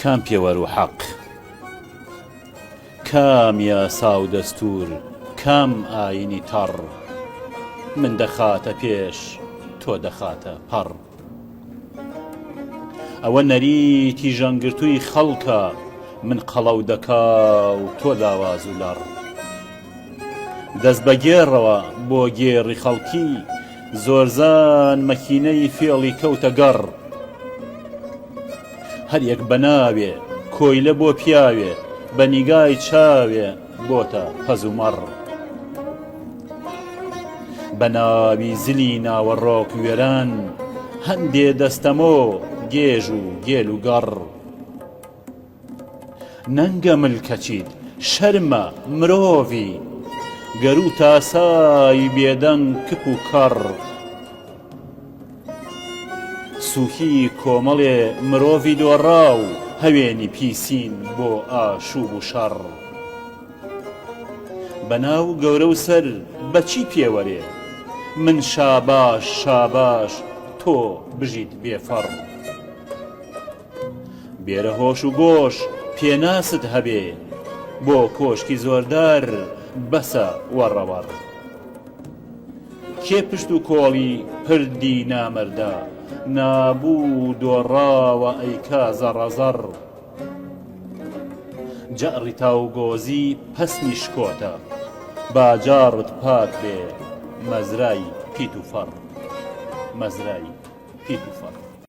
کام پێوەر و حەق؟ کام یاسا و دەستوور، کام ئایینی تەڕ؟ من دەخاتە پێش، تۆ دەخاتە پەڕ. ئەوە نەریتی ژەنگرتووی خەڵکە، من قەڵەو دەکا و تۆ لاواز و لەڕ. دەست بە گێڕەوە بۆ گێڕی خەڵکی، زۆرزان مەکینەی فێڵی کەوتە گەڕ. هەر یەک بە ناوێ کۆیلە بۆ پیاوێ، بە نیگای چاوێ بۆتە پەز و مەڕ. بە ناوی زلی ناوەڕۆک وێران، هەندێ دەستەمۆ گێژ و گێل و گەڕ. نەنگە ملکەچیت شەرمە مرۆڤی گەروو تاسای بێدەنگ کپ و کەڕ. سووکی کۆمەڵێ مرۆڤی دۆڕاو هەوێنی پیسین بۆ ئاشوب و شەڕ. بەناو گەورە و سەر بە چی پێوەرێ من شاباش شاباش تۆ بژیت بێ فەڕ. بێرە هۆش و گۆش پێناست هەبێ بۆ کۆشکی زۆردار بەسە وەڕەوەڕ. کێ پشت و کۆڵی پردی نامەردە نابوو دۆڕاوە ئەیکا زەڕەزەڕ. جەڕی تاوگۆزی پەسنی شکۆتە باجاڕت پاک بێ مەزرای پیت و فەڕ مەزرای پیت و فەڕ.